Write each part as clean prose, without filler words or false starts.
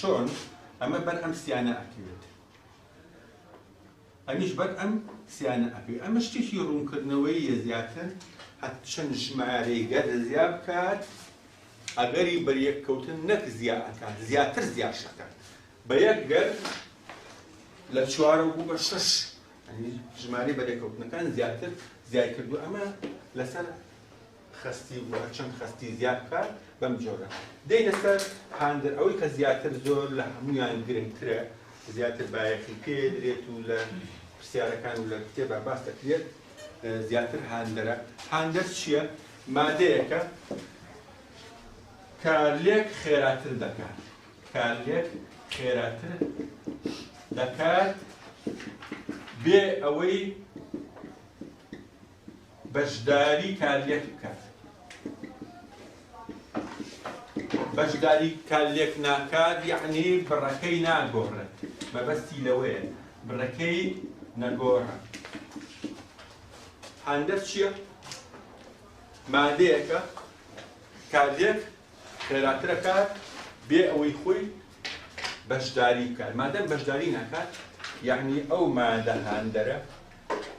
چۆن؟ ئەمە بەر ئەم سیانە ئەکەوێت، ئەمیش بەر ئەم سیانە ئەکەوێت. ئەمە شتێکی ڕوونکردنەوەییە زیاتر، هەرچەند ژمارەی گەرد زیا بکات ئەگەری بەریەککەوتن نەک زیا ئەکات، زیاتر زیاش ئەکات. بە یەک گەرد لە چوارەوە بوو بە شەش، یانی ژمارەی بەرێکەوتنەکان زیاتر زیای کردو. ئەمە لەسەر خەستی بوو، هەرچەند خەستی زیاد بکات بەم جۆرە. دێینە سەر هاندەر، ئەوەی کە زیاتر زۆر لە هەمویان گرنگترە، زیاتر بایەخی پێ درێت و لە پرسیارەکان و لە کتێبا باس دەکرێت، زیاتر هاندەرە. هاندەر چییە؟ مادەیەکە کارلێک خێراتر دەکات، کارلێک خێراتر دەکات بێ ئەوەی بەشداری کارلێک بکات. بەشداری کارلێک ناکات یەعنی بڕەکەی ناگۆڕێت، مەبەستی لەوەیە بڕەکەی نەگۆڕە. هاندەر چییە؟ مادەیەکە کارلێک خێراتر ئەکات بێ ئەوەی خۆی بەشداری بکات. مادەم بەشداری ناکات یەعنی ئەو مادە هاندەرە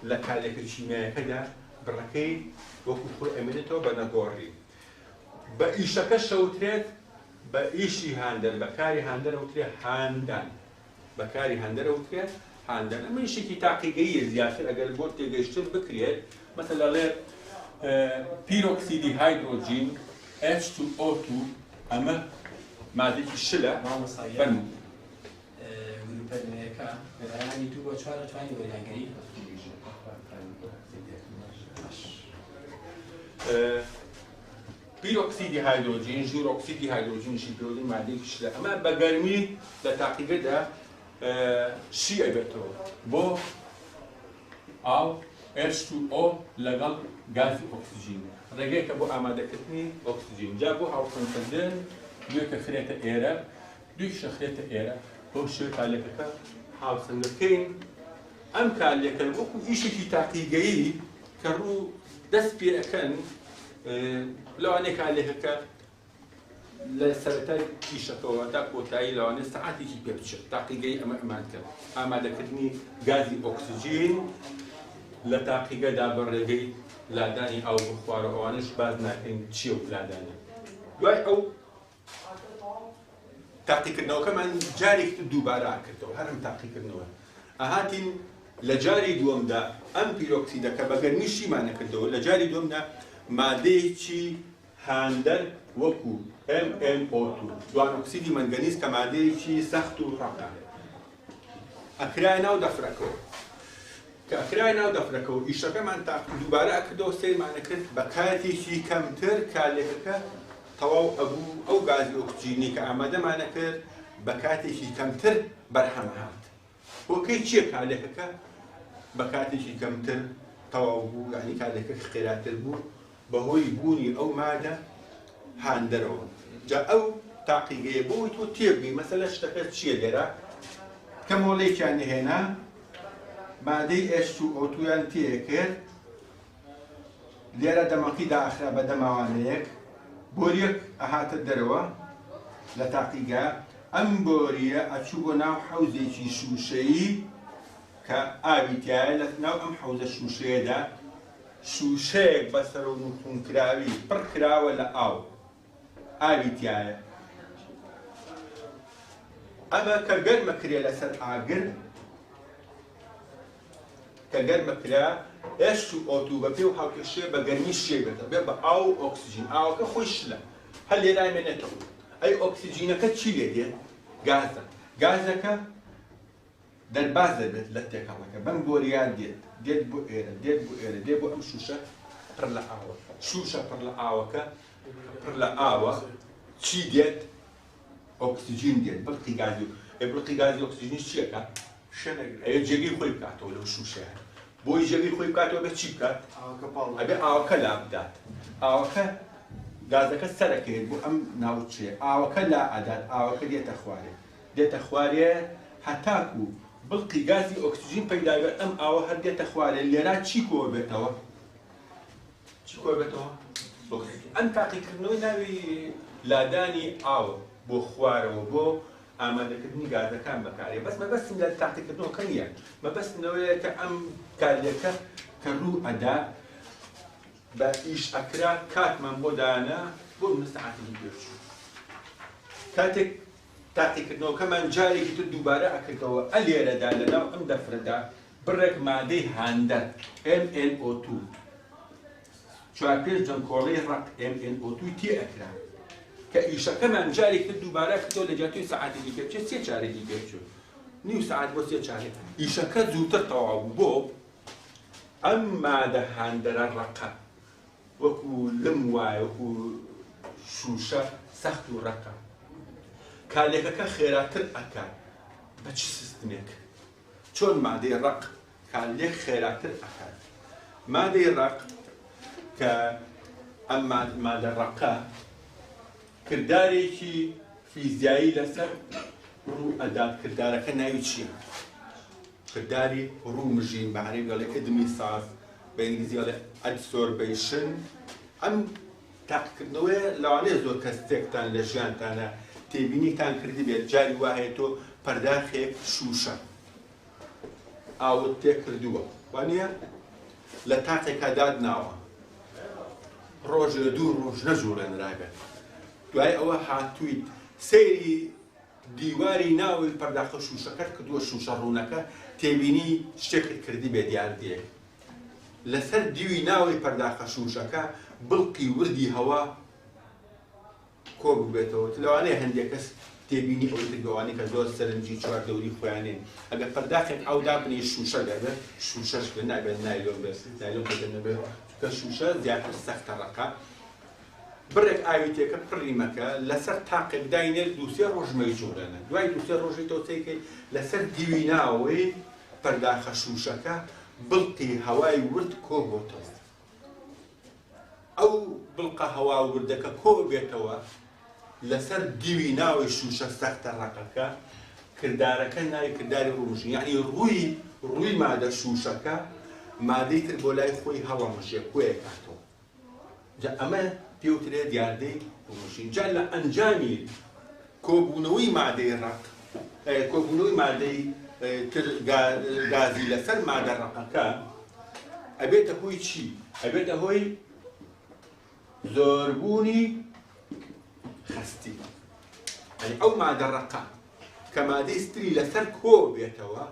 لە کارلێکە کیمیایەکەدا بڕەکەی وەکو خۆی ئەمێنێتەوە بە نەگۆڕی. بە ئیشەکە شەوترێت بە ئیشی هاندەر، بە کاری هاندەر ئەوترێ هاندان. بە کاری هاندەر ئەوترێت هاندان. ئەمە ئیشێکی تاقیگەییە زیاتر ئەگەر بۆ تێگەیشتن بکرێت. مەسەلەن ئەڵێ پیرۆکسیدی هایدرۆجین H2O2 ئەمە مادەیەکی شلە. مامۆستا گیان، فەرموو. گروپە نوێیەکە لە پەیامی دوو بۆ چوار ئەتوانی وەریانگری؟ پیرۆکسیدی هایدرۆجین، ژوورۆکسیدی هایدرۆجینیشی پێوتن، مادەیەکی شلە. ئەمە بە گەرمی لە تاقیگەدا شی ئەبێتەوە بۆ ئاو H2O لەگەڵ گازی ئۆکسجین، ڕێگەیەکە بۆ ئامادەکردنی ئۆکسجین. جا بۆ هاوسەنگکردن دوێکە خرێتە ئێرە، دوویشە خرێتە ئێرە، بەو شێوەیە کارلێکەکە هاوسەنگەکەین. ئەم کارلێکە وەکو ئیشێکی تاقیگەیی کە ڕوو دەست پێ ئەکەن، لەوانەیە کارلێکەکە لە سەرەتای ئیشەکەوە تا کۆتایی لەوانەیە سەعاتێکی پێ بچێت. تاقیگەی ئەمە ئەمان کرد، ئامادەکردنی گازی ئۆکسجین لە تاقیگەدا بە ڕێگەی لادانی ئاو بخوارەوە، ئەوانەش باس ناکەین چییە و لادانە. دوای ئەو تاقیکردنەوەکەمان جارێکی تر دووبارە کردەوە، هەر ئەم تاقیکردنەوە ئەهاتین لە جاری دووەمدا ئەم پیرۆکسیدەکە بە گەرمی شیمان نەکردەوە، لە جاری دووەمدا مادەیەکی هاندەر وەکو MnO2 دوانۆکسیدی مەنگەنیز کە مادەیەکی سەخت و ڕەقە ئەکرایە ناو دەفرەکەوە. کە ئەکرایە ناو دەفرەکەوە ئیشەکەمان تا دووبارە ئەکردەوە، سەیرمان ئەکرد بە کاتێکی کەمتر کارلێکەکە تەواو ئەبوو، ئەو گازی ئۆکسجینی کە ئامادەمان ئەکرد بە کاتێکی کەمتر بەرهەم هات. هۆکەی چییە کارلێکەکە بە کاتێکی کەمتر تەواو بوو، یعنی کارلێکەکە خێراتر بوو؟ بەهۆی بوونی ئەو مادە هاندەرەوە. جا ئەو تاقیگەیە بۆ ئەوەی تۆ تێبگەی مەسەلە شتەکە چییە لێرە کە مۆلێکیان نەهێنا مادەی H2O2یان تێکرد لێرە دەمەقی داخرا بە دەماوانەیەک بۆریەک ئەهاتە دەرەوە لە تاقیگە ئەم بۆریە ئەچوو بۆ ناو حەوزێکی شووشەیی کە ئاوی تایە لە ناو ئەم حەوزە شووشەیەدا شووشەیەک بە سەرەونوقومکراوی پڕ کراوە لە ئاو، ئاوی تیایە. ئەمە کە گەرمە کرێ لەسەر ئاگر، کە گەرمە کرا ئێش و ئۆتو بە پێ و هاوکێشەیە بە گەرمی شێ بێتە بێ بە ئاو و ئۆکسجین. ئاوەکە خۆی شلە هەر لێرا مێنێتەوە. ئەی ئۆکسجینەکە چی لێ دێت؟ گازە. گازەکە دەرباز دەبێت لە تێکەڵەکە بەم بۆریە دێت دێت بۆ ئێرە دێت بۆ ئێرە دێت بۆ ئەم شوشە پڕ لە ئاوە شوشە پڕ لە ئاوەکە پڕ لە ئاوە چی دێت ئۆکسجین دێت بڵقی گازی ئێ بڵقی گازی ئۆکسجینیش چیەکە ئەوێ جێگەی خۆی بکاتەوە لەو شوشەیە بۆی جێگەی خۆی بکاتەوە بە چی بکات ئەبێ ئاوەکە لا بدات ئاوەکە گازەکە سەرەکەیت بۆ ئەم ناوچەیە ئاوەکە لا ئەدات ئاوەکە دێتە خوارێ دێتە خوارێ هەتاکو بڵقی گازی ئۆکسجین پەیدا بێت ئەم ئاوە هەر دێتە خوارێ لێرا چی کۆ بێتەوە چی کۆ بێتەوە ئۆکسجین. ئەم تاقیکردنەوەی ناوی لادانی ئاو بۆ خوارەوە بۆ ئامادەکردنی گازەکان بەکارێ. بەس مەبەستم لە تاقیکردنەوەکە نییە، مەبەستم لەوەیە کە ئەم کارلێکە کە ڕوو ئەدا بە ئیش ئەکرا کاتمان بۆ دانا بۆ منە سەعاتێکی پێچوو. کاتێک تاقیکردنەوەکەمان جارێکی تر دووبارە ئەکردەوە ئە لێرەدا لەناو ئەم دەفرەدا بڕێک مادەی هاندەر MnO2 چوار پێنج دەنکۆڵەی ڕەق MnO2 تێ ئەکرا کە ئیشەکەمان جارێکی تر دووبارە کردەوە لە جیاتی سەعاتێکی پێ بچێت سێ چارێکی پێ بچێت نیو سەعات بۆ سێ چارێک ئیشەکە زووتر تەواو بوو. بۆ ئەم مادە هاندەرە ڕەقە وەکو لم وایە وەکو شووشە سەخت و ڕەقە کارلێکەکە خێراتر ئەکات. بە چ سیستمێک؟ چۆن مادەی ڕەق کارلێک خێراتر ئەکات؟ مادەی ڕەق کە ئەم مادە ڕەقە کردارێکی فیزیایی لەسەر ڕوو ئەدات، کردارەکە ناوی چییە؟ کرداری ڕوو مژین، بە عەرەبی ئەڵێ ادمصاص، بە ئینگلیزی ئەڵێ adsorption. ئەم تاقیکردنەوەیە لەوانەیە زۆر کەس تێکتان لە ژیانتانە تێبینیتان کردبێت، جاری وا هەیە تۆ پەرداخێک شووشە ئاوت تێکردووە وانە لە تاقێکا دادناوە ڕۆژێ دوو ڕۆژ نەجوڵێنرابێت، دوای ئەوە هاتوویت سەیری دیواری ناوەوەی پەرداخە شووشەکەت کردووە، شووشە ڕوونەکە، تێبینی شتێکت کردبێت دیاردەیەک لەسەر دیوی ناوەوەی پەرداخە شووشەکە بڵقی وردی هەوا کۆ ببێتەوە. لەوانەیە هەندێک کەس تێبینی ئەوەی کردبێت، ئەوانەی کە زۆر سەرنجی چواردەوری خۆیانین، ئەگەر پەرداخێک ئاو دابنێی شووشە گەر شووشەش بێت، نابێت نایلۆن بێت، نایلۆن کە نەبێت، چونکە شووشە زیاتر سەختە ڕەقە، بڕێک ئاوی تێکە پڕی مەکە، لەسەر تاقێک داینێ دوو سێ ڕۆژ مەیجوڵێنە، دوای دوو سێ ڕۆژی تۆ تێکەی لەسەر دیوی ناوەوەی پەرداخە شووشەکە بڵقی هەوای ورد کۆ بۆتەوە، ئەو بڵقە هەوا وردەکە کۆ بێتەوە لەسەر دیوی ناوەی شووشە سەختە ڕەقەکە، کردارەکە ناوی کرداری ڕوومژین، یەعنی ڕووی ڕووی مادە شووشەکە مادەی تر بۆ لای خۆی هەڵەمژێ کۆیەکاتەوە. جا ئەمە پێوترێ دیاردەی ڕوومژین. جا لە ئەنجامی کۆبوونەوەی مادەی ڕەق، کۆبوونەوەی مادەی تر گازی لەسەر مادە ڕەقەکە ئەبێتە هۆی چی؟ ئەبێتە هۆی زۆربوونی خەستی. یعنی ئەو مادە ڕەقە کە مادەی ستری لەسەر کۆ بێتەوە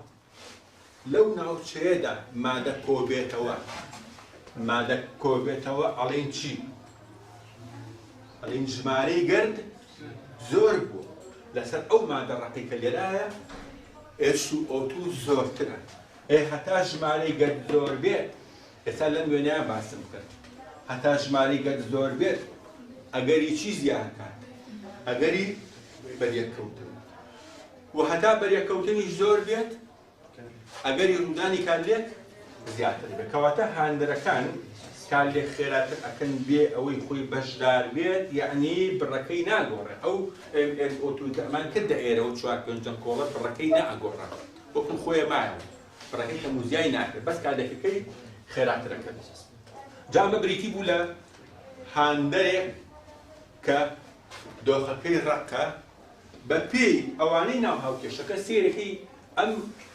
لەو ناوچەیەدا مادە کۆبێتەوە، مادە کۆبێتەوە ئەڵێن چی؟ ئەڵێن ژمارەی گەرد زۆر بوو لەسەر ئەو مادە ڕەقی کە لێرایە H2O2 زۆرترە. ئێ هەتا ژمارەی گەرد زۆر بێت، ئێستا لەم وێنەیە باسم کرد، هەتا ژمارەی گەرد زۆر بێت ئەگەری چی زیاکات؟ ئەگەری بەریەککەوتن. و هەتا بەریەککەوتنیش زۆر بێت ئەگەری ڕوودانی کارلێک زیاتر بێت. کەواتە هاندەرەکان کارلێک خێراتر ئەکەن بێ ئەوەی خۆی بەشدار بێت، یەعنی بڕەکەی ناگۆڕێ. ئەو MnO2 کە ئەمان کردە ئێرەوە چوار پێنج دەنکۆڵە بڕەکەی ناگۆڕا، وەکو خۆی مایەوە، بڕەکەی کەم و زیای ناکرێت، بەس کارلێکەکەی خێراترەکەن. جا ئەمە بریتی بوو لە هاندەرێک کە دۆخەکەی ڕەقە، بەپێی ئەوانەی ناو هاوکێشەکە سەیرەکەی ئەم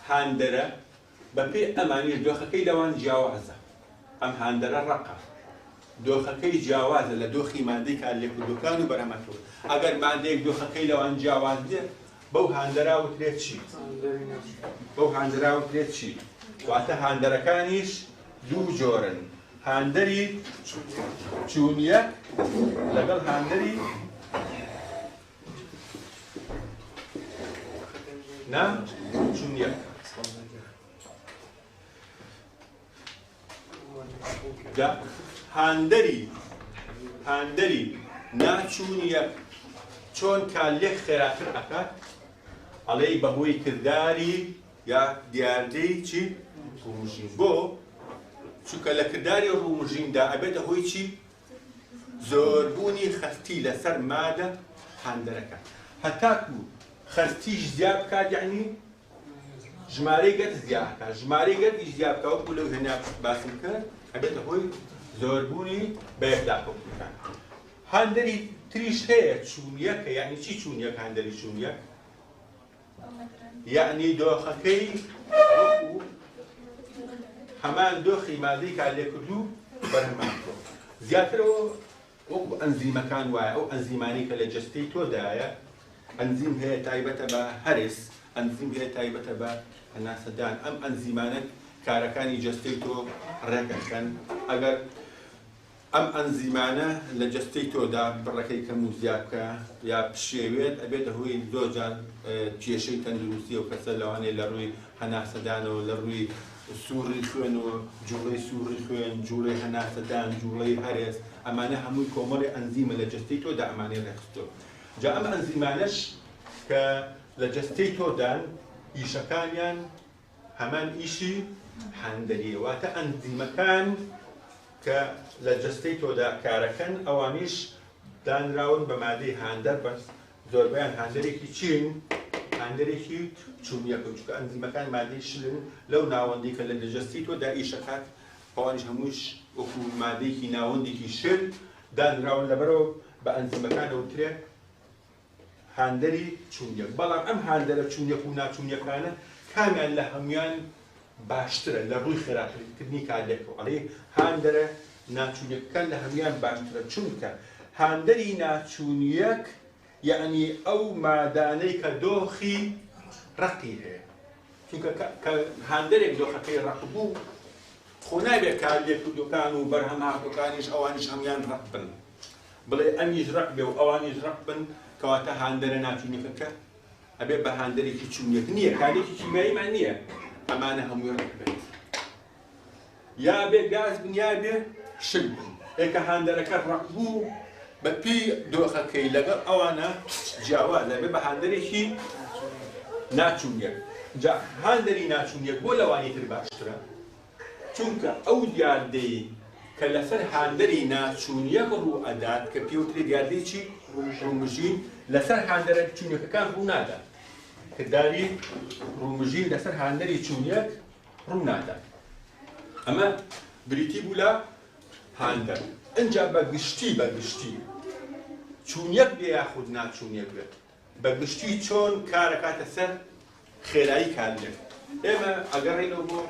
هاندەرە بەپێی ئەمانیش دۆخەکەی لەوان جیاوازە، ئەم هاندەرە ڕەقە دۆخەکەی جیاوازە لە دۆخی مادەی کارلێکردووەکان و بەرهەمهاتووە، ئەگەر مادەیەک دۆخەکەی لەوان جیاواز بێت بەو هاندەرا وترێت چی؟ بەو هاندەرا وترێت چی؟ واتە هاندەرەکانیش دوو جۆرن، هاندەری چوونیەک لەگەڵ هاندەری نا چوونیەک. جا هاندەری هاندەری ناچوونیەک چۆن کارلێک خێراتر ئەکات؟ ئەڵێی بەهۆی کرداری یا دیاردەی چی؟ ڕوومژین. بۆ؟ چونکە لە کرداری ڕوومژیندا ئەبێتە هۆی چی؟ زۆربوونی خەستی لەسەر مادە هاندەرەکە. هەتاکو خەستیش زیاد بکات یەعنی ژمارەی گەرد زیاد ئەکات، ژمارەی گەردیش زیاد بکات وەکو لەو هێنا باسم کرد ئەبێتە هۆی زۆربوونی بەیەکداکەوتنەکان. هاندەری تریش هەیە چوونیەکە، یەعنی چی چوونیەک؟ هاندەری چوونیەک. یەعنی دۆخەکەی وەکو هەمان دۆخی مادەی کارلێکردوو بەرهەمهاتووە. زیاترەوە وەکو ئەنزیمەکان وایە، ئەو ئەنزیمانەی کە لە جەستەی تۆدایە، ئەنزیم هەیە تایبەتە بە هەرس، ئەنزیم هەیە تایبەتە بە هەناسەدان، ئەم ئەنزیمانە کارەکانی جەستەی تۆ ڕێکەخەن، ئەگەر ئەم ئەنزیمانە لە جەستەی تۆدا بڕەکەی کەم و زیاد بکا یا پشێوێت ئەبێتە هۆی زۆر جار کێشەی تەندروستی ئەو کەسە لەوانەیە لە ڕووی هەناسەدانەوە لە ڕووی سوڕی خوێن و جوڵەی سوڕی خوێن جوڵەی هەناسەدان جوڵەی هەرس ئەمانە هەمووی کۆمەڵی ئەنزیمە لە جەستەی تۆدا ئەمانەی ڕێکخستووە جا ئەم ئەنزیمانەش کە لە جەستەی تۆدان ئیشەکانیان هەمان ئیشی هاندەریە واتە ئەنزیمەکان کە لە جەستەی تۆدا کارەکەن ئەوانیش دانراون بە مادەی هاندەر بەس زۆربەیان هاندەرێکی چین هاندەرێکی چونیەکن چونکە ئەنزیمەکان مادەی شلن لەو ناوەندی کە لە جەستەی تۆدا ئیشەکات ئەوانیش هەمووش وەکو مادەیەکی ناوەندێکی شل دانراون لەبەرەوە بە ئەنزیمەکان ئەوترێ هاندەری چونیەک، بەڵام ئەم هاندەرە چونیەک و ناچونیەکانە کامیان لە هەموان باشترە لە ڕووی خێراکردنی کارلێکەوە؟ ئەڵێ هاندەرە ناچونیەکەکان لە هەموان باشترە، چونکە هاندەری ناچونیەک یەعنی ئەو مادانەی کە دۆخی ڕەقی هەیە، چونکە کە هاندەرێک دۆخەکەی ڕەق بوو خۆ نابێت کارلێکردوەکان و بەرهەمهاتوەکانیش ئەوانیش هەموان ڕەق بن. بڵێ ئەمیش ڕەق بێ و ئەوانیش ڕەق بن، کەواتە هاندەرە ناچوونیەکەکە ئەبێ بە هاندەرێکی چوونیەک نییە، کارێکی کیمیاییمان نییە ئەمانە هەمووی ڕەق بێت، یا بێ گاز بن یا بێ شل بن. ئێ کە هاندەرەکە ڕەق بوو بە پێی دۆخەکەی لەگەڵ ئەوانە جیاوازە، ئەبێ بە هاندەرێکی ناچوونیەک. جا هاندەری ناچوونیەک بۆ لەوانی تر باشترە؟ چونکە ئەو دیاردەی کە لەسەر هاندەری ناچوونیەک ڕوو ئەدات کە پێوترێ دیاردەی چی؟ ڕوومژین، لەسەر هاندەرە چوونیەکەکان ڕوو نادات. کرداری ڕوومژین لەسەر هاندەری چوونیەک ڕوو نادات. ئەمە بریتی بوو لە هاندەر. ئینجا بە گشتی بە گشتی چوونیەک بێ یاخود ناچوونیەک بێت بە گشتی چۆن کارەکاتە سەر خێرایی کارلێک. ئێمە ئەگەڕێینەوە بۆ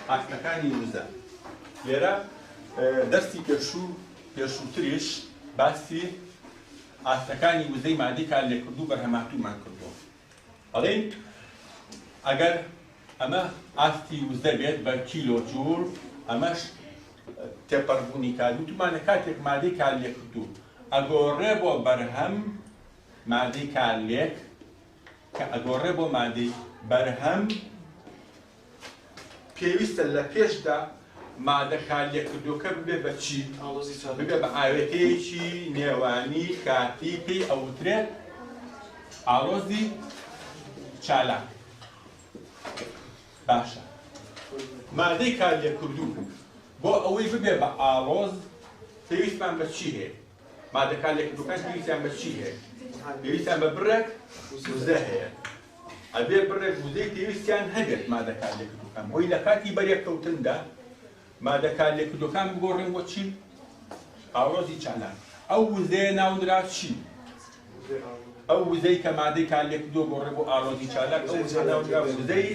ئاستەکانی وزە. لێرە دەرسی پێشوو پێشووتریش باسی ئاستەکانی وزەی مادەی کارلێککردوو بەرهەمهاتوومان کردووە. ئەڵێین ئەگەر ئەمە ئاستی وزە بێت بە کیلۆ جوول، ئەمەش تێپەڕبوونی کات، وتومانە کاتێک مادەی کارلێککردوو ئەگۆڕێ بۆ بەرهەم، مادەی کارلێک کە ئەگۆڕێ بۆ مادەی بەرهەم، پێویستە لە پێشدا مادە کارلێککردووەکە ببێ بە چی؟ ببێ بە ئاوێتەیەکی نێوانی کاتی پێی ئەوترێت ئاڵۆزی چالاک. باشە مادەی کارلێککردوو بۆ ئەوەی ببێ بە ئاڵۆز پێویستمان بە چی هەیە؟ مادە کارلێککردووەکان پێویستیان بە چی هەیە؟ پێویستیان بە بڕێک وزە هەیە. ئەبێ بڕێک وزەی پێویستیان هەبێت مادە کارلێککردووەکان بۆی لە کاتی بەرێککەوتندا مادە کارلێککردووەکان بگۆڕێن بۆ چی؟ ئاڵۆزی چالاک. ئەو وزەیە ناونرا چی؟ ئەو وزەی کە مادەی کارلێککردووە گۆڕێ بۆ ئاڵۆزی چالاک، ئەو وزە ناونرا وزەی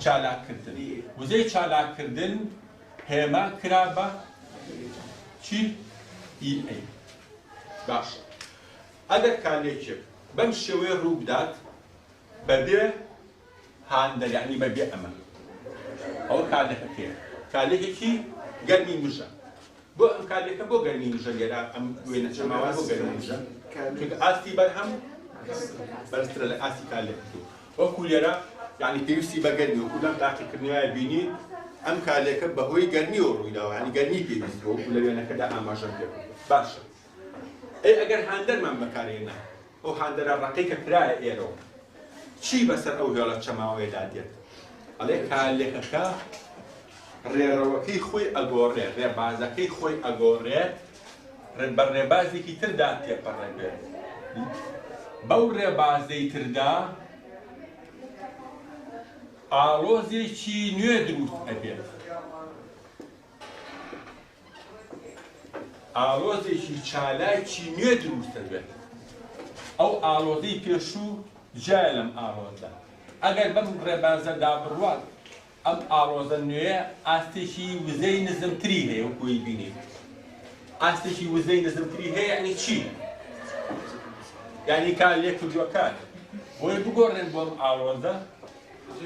چالاککردن. وزەی چالاککردن هێما کرا بە چی؟ EA. باشە ئەگەر کارلێکێک بەم شێوەیە ڕوو بدات بەبێ هاندەر یعنی بەبێ ئەمە ئەوە کارلێکەکەیە کارلێکێکی گەرمی مژە بۆ ئەم کارلێکە بۆ گەرمی مژە لێرە ئەم وێنە چەماوە بۆ گەرمی مژە چونکە ئاستی بەرهەم بەرزترە لە ئاستی کارلێکردوو وەکو لێرە یعنی پێویستی بە گەرمی وەکو لەم تاقیکردنەوەیە بینی ئەم کارلێکە بەهۆی گەرمیەوە ڕوویداوە یعنی گەرمی پێویست بوو وەکو لە وێنەکەدا ئاماژەم پێ کردووە. باشە ئەی ئەگەر هاندەرمان بەکارهێنا ئەو هاندەرە ڕەقەی کە کرایە ئێرەوە چی بەسەر ئەو هێڵە چەماوەیەدا دێت؟ ئەڵێ کارلێکەکە ڕێڕەوەکەی خۆی ئەگۆڕێ، ڕێبازەکەی خۆی ئەگۆڕێت، بە ڕێبازێکی تردا تێپەڕێبێت، بەو ڕێبازەی تردا ئاڵۆزێکی نوێ دروست ئەبێت، ئاڵۆزێکی چالاکی نوێ دروست ئەبێت، ئەو ئاڵۆزەی پێشوو جیایە لەم ئاڵۆزە. ئەگەر بەم ڕێبازەدا بڕوات ئەم ئاڵۆزە نوێیە ئاستێکی وزەی نزمتری هەیە وەکو ئەیبینین. ئاستێکی وزەی نزمتری هەیە یعنی چی؟ یعنی کارلێکردووەکان بۆی بگۆڕێن بۆ ئەم ئاڵۆزە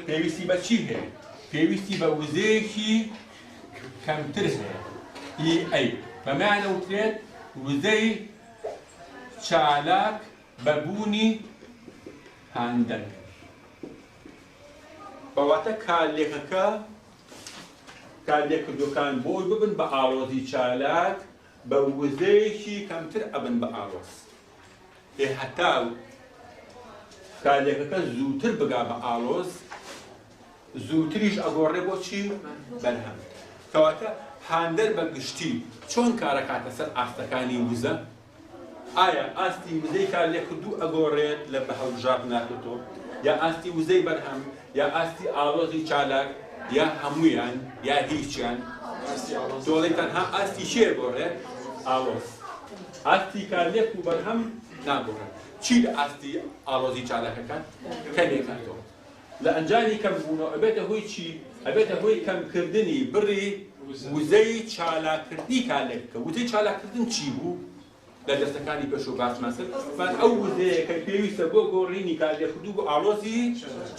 پێویستی بە چی هەیە؟ پێویستی بە وزەیەکی کەمتر هەیە ئی ئەی بەمەیان ئەوترێت وزەی چالاک بە بوونی هاندەر. بە واتە کارلێکەکە کارلێککردووەکان بۆی ببن بە ئاڵۆزی چالاک بە وزەیەکی کەمتر ئەبن بە ئاڵۆز. ئێ هەتا کارلێکەکە زووتر بگا بە ئاڵۆز زووتریش ئەگۆڕێ بۆ چی؟ بەرهەم. کەواتە هاندەر بە گشتی چۆن کارەکاتە سەر ئاستەکانی وزە؟ ئایا ئاستی وزەی کارلێکردوو ئەگۆڕێت لە بە هەڵبژاردنا تۆ یا ئاستی وزەی بەرهەم یا ئاستی ئاڵۆزی چالاک یا هەموویان یا هیچیان؟ تۆ ئەڵێی تەنها ئاستی چێ گۆڕێت؟ ئاڵۆز. ئاستی کارلێک و بەرهەم ناگۆڕێت. چی لە ئاستی ئاڵۆزی چالاکەکان کەمێکاتەوە؟ لە ئەنجامی کەم بوونەوە ئەبێتە هۆی چی؟ ئەبێتە هۆی کەمکردنی بڕی وزەی چالاککردنی کارلێکەکە. وزەی چالاککردن چی بوو؟ لە دەرسەکانی پێشوو باسمان کرد، وتمان ئەو وزەیە کە پێویستە بۆ گۆڕینی کارلێکردوو بۆ ئاڵۆزی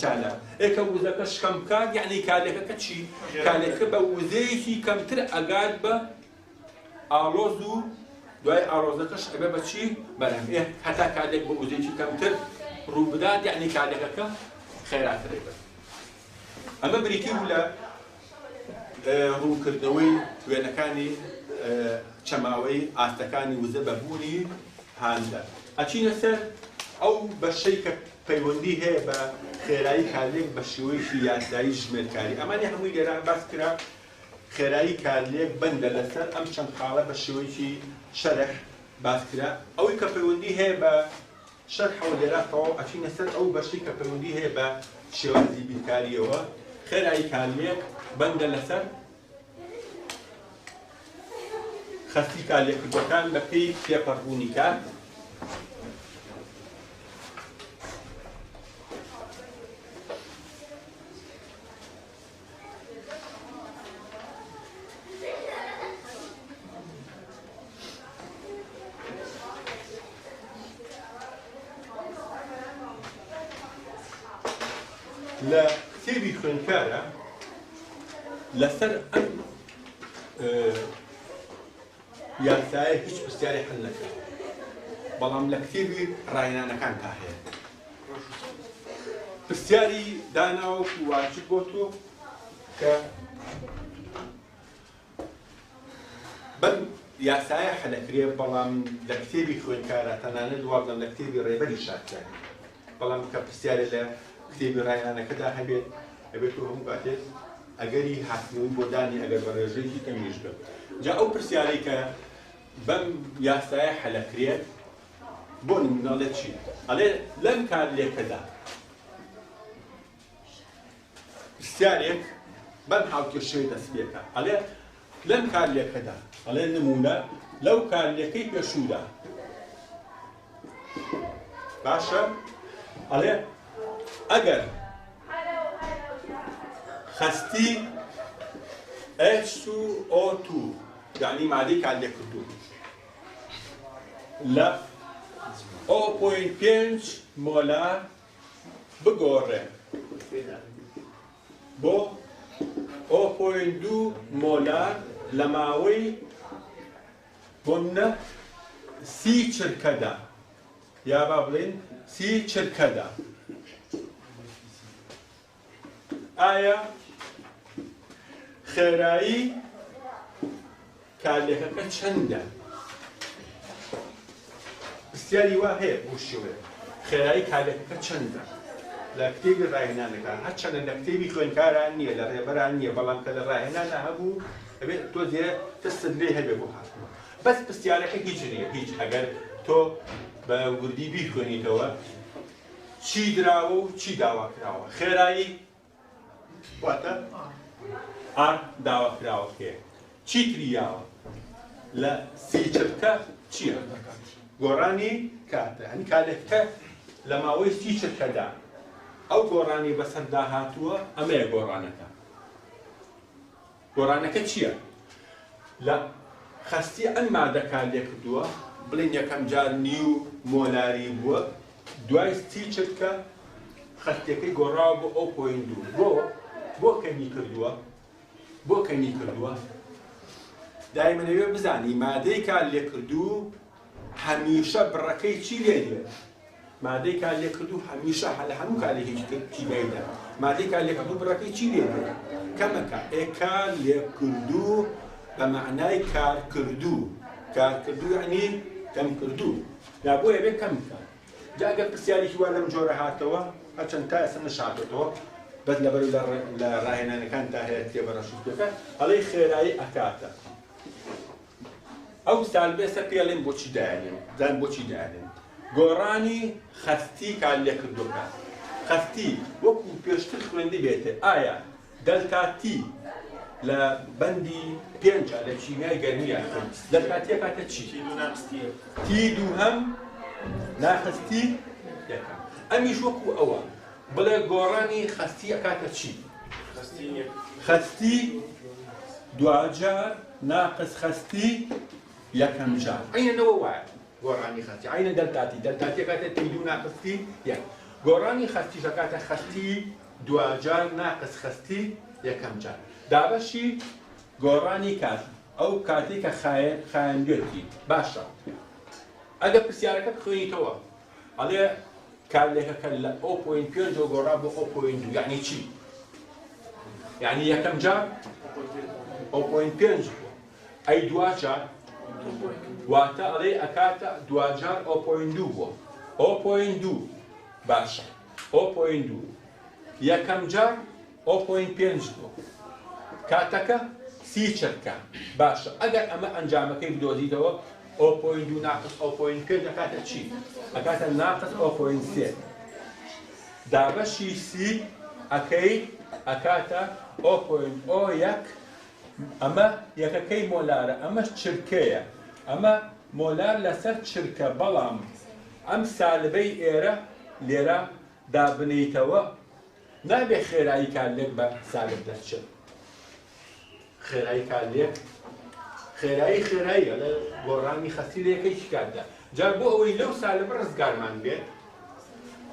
چالاک. ئێ کە وزەکەش کەم بکات یەعنی کارلێکەکە چی؟ کارلێکەکە بە وزەیەکی کەمتر ئەگات بە ئاڵۆز و دوای ئاڵۆزەکەش ئەبێ بە چی؟ بەرهەم. ئێ هەتا کارلێک بە وزەیەکی کەمتر ڕوو بدات یەعنی کارلێکەکە خێراتر ئەبێت. ئەمە بریتی بوو لە ڕوونکردنەوەی وێنەکانی چەماوەی ئاستەکانی وزە بە بوونی هاندەر. ئەچینە سەر ئەو بەشەی کە پەیوەندی هەیە بە خێرایی کارلێک بە شێوەیەکی یاسایی ژمێرکاری. ئەمانە هەمووی لێرە باس کرا. خێرایی کارلێک بەندە لەسەر ئەم چەند خاڵە بە شێوەیەکی شەرح باس کرا. ئەوەی کە پەیوەندی هەیە بە شەرحەوە لێرە تەواو ئەچینە سەر ئەو بەشەی کە پەیوەندی هەیە بە شێوازی بیرکارییەوە. خێرایی کارلێک بەندە لەسەر خەستی کارلێککردووەکان بە پێی تێپەڕبوونی کات. لە کتێبی خوێندکارە لەسەر ئەم یاسایە هیچ پرسیارێک حل نەکراوە، بەڵام لە کتێبی ڕاهێنانەکانتا هەیە پرسیاری داناوە وەکو واجب بۆ تۆ کە بەم یاسایە حەلەکرێ، بەڵام لە کتێبی خوێندکارە تەنانەت وابزانم لە کتێبی ڕێبەری شارکاری، بەڵام کە پرسیارێ لە کتێبی ڕاهێنانەکەدا هەبێت ئەبێت تۆ هەموو کاتێک ئەگەری هاتنەوەی بۆ دانی ئەگەر بە ڕێژەیەکی کەمیش بێت. جا ئەو پرسیارەی کە بەم یاسایە حەلەکرێت بۆ نمونە ئەڵێ چی؟ ئەڵێ لەم کارلێکەدا پرسیارێک بەم هاوکێشەیە دەست پێکا، ئەڵێ لەم کارلێکەدا، ئەڵێ نمونە لەو کارلێکەی پێشوودا، باشە ئەڵێ ئەگەر خەستی H2O2 یعنی مادەی کارلێکردوو لە 0.5 مۆلار بگۆڕێ بۆ 0.2 مۆلار لە ماوەی بۆمنە سی چرکەدا یا با بڵێین سی چرکەدا ئایا خێرایی کارلێکەکە چەندە؟ پرسیاری وا هەیە بۆ شێوەیە خێرایی کارلێکەکە چەندە لە کتێبی ڕاهێنانەکە هەرچەندە لە کتێبی خوێندکاران نییە لە ڕێبەران نییە بەڵام کە لە ڕاهێنانە هەبوو ئەبێت تۆزێ ترست لێ هەبێ بۆ هاتنەوە بەس پرسیارەکە هیچ نییە هیچ ئەگەر تۆ بە وردی بیخوێنیتەوە چی دراوە و چی داوا کراوە خێرایی واتە ئار داوا کراوەکەیە چی تری یاوە لە سی چرکە چییە گۆڕانی کاتە هەنی کارێکە لە ماوەی سی چرکەدا. ئەو گۆڕانی بەسەردا هاتووە ئەمەیە گۆڕانەکە. گۆڕانەکە چییە؟ لە خەستی ئەم مادە کارلێکردووە، بڵێین یەکەم جار نیو مۆلاری بووە، دوای سی چرکە خەستیەکەی گۆڕاوە بۆ ئەو point دوو. بۆ؟ بۆ کەمی کردووە؟ بۆ کەمی کردووە؟ دایمەنەوێ بزانی مادەی کارلێکردوو هەمیشە بڕەکەی چی لێ دێت؟ مادەی کارلێکردوو هەمیشە لە هەموو کارێکی کیمیاییدا مادەی کارلێکردوو بڕەکەی چی لێ دێت؟ کەمەکە. ئێ کارلێکردوو بە مەعنای کارکردوو، کارکردوو یەعنی کەمکردوو، یا بۆیە بێ کەم بکە. جا ئەگەر پرسیارێکی وا لەم جۆرە هاتەوە، هەرچەند تا ئێستا نەشهاتۆتەوە، بەس لەبەر لە ڕاهێنانەکانتا هەیە کتێبە ڕەشوسپیەکە ئەڵێی خێرایی ئەکاتە ئەو سالبە ئێستا پێی ئەڵێن بۆچی دایانێن زان بۆچی دایانێن گۆڕانی خەستی کارلێکردوەکە خەستی وەکو پێشتر خوێندبێتێ ئایا delta T لە بەندی پێنجە لە کیمیای گەرمیان خوێند delta T ئەکاتە چی؟ T دووهەم ناقس T یەکەم ئەمیش وەکو ئەوە بڵێ گۆڕانی خەستی ئەکاتە چی؟ خەستی دواجار ناقس خەستی یەکەم جار عەینەن ئەوە وایە گۆڕانی خەستی عەینە delta T delta T ئەکاتە T دوو ناقس T یەک گۆڕانی خەستیش ئەکاتە خەستی دواجار ناقس خەستی یەکەم جار دابەشی گۆڕانی کات ئەو کاتەی کە خایاندوێتی باشە ئەگەر پرسیارەکە بخوێنیتەوە ئەڵێ کارلێکەکە لە o point پێنجەوە گۆڕا بۆ o point دوو یعنی چی؟ یعنی یەکەم جار o point پێنج بووە ئەی دواجار واتە ئەڵێ ئەکاتە دواجار o point دوو بووە o point دوو باشە o point دوو یەکەم جار o point پێنج بووە کاتەکە سی چرکە باشە ئەگەر ئەمە ئەنجامەکەی بدۆزیتەوە o point دوو ناقس o point پێنج ئەکاتە چی؟ ئەکاتە ناقس o point سێ دابەشی سی ئەکەی ئەکاتە o point o یەک ئەمە یەکەکەی مۆلارە ئەمەش چرکەیە ئەمە مۆلار لەسەر چرکە بەڵام ئەم سالبەی ئێرە لێرە دابنێیتەوە نابێ خێرایی کارلێک بە سالب دەرچێت خێرایی کارلێک خێرایی خێراییە لە گۆڕانی خەستی لە یەکەی کاتدا جا بۆ ئەوەی لەو سالبە ڕزگارمان بێت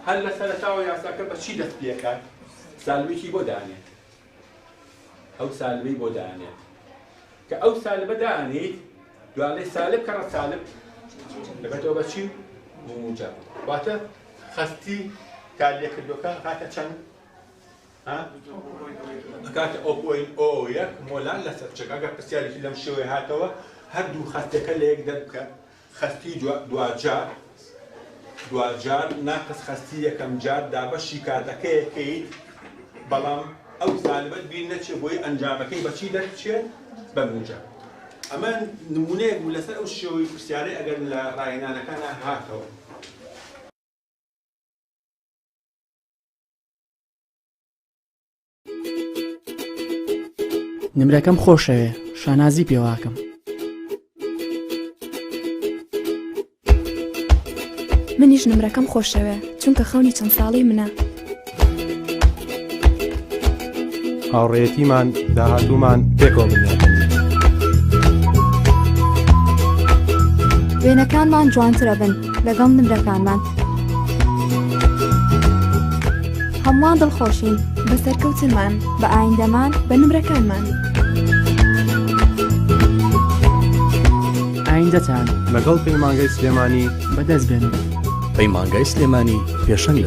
هەر لە سەرەتاوە یاساکە بە چی دەست پێکات سالبێکی بۆ دانێت ئەو سالبەی بۆ دانێت کە ئەو سالبە دانیت دوالێ سالب کەڕە سالب دەبێتەوە بە چی موجب واتە خەستی کارلێکردوەکە هاتە چەند ئەکاتە o point o یەک مۆلار لەسەر چەک ئەگەر پرسیارێکی لەم شێوەیە هاتەوە هەردوو خەستەکە لە یەک دەربکە خەستی دواجار دواجار ناقس خەستی یەکەم جار دابەشی کاتەکەیەکەیت بەڵام ئەو سالبەت بیر نەچێ بۆی ئەنجامەکەی بەچی دەرچێت بە موجب ئەمە نمونەیەک بوو لەسەر ئەو شێوەی پرسیارەی ئەگەر لە ڕاهێنانەکانە هاتەوە. نمرەکەم خۆشەوێ شانازی پێواکەم. منیش نمرەکەم خۆشەوێ چونکە خەونی چەند ساڵی منە. هاوڕێیەتیمان داهاتوومان پێکەوە بنیات دەنێین. وێنەکانمان جوانترەبن لەگەڵ نمرەکانمان. هەمووان دڵخۆشین بە سەرکەوتنمان، بە ئایندەمان، بە نمرەکانمان. ئایندەتان لەگەڵ پەیمانگای سلێمانی بەدەست بێنن. پەیمانگای سلێمانی پێشەنگ لە.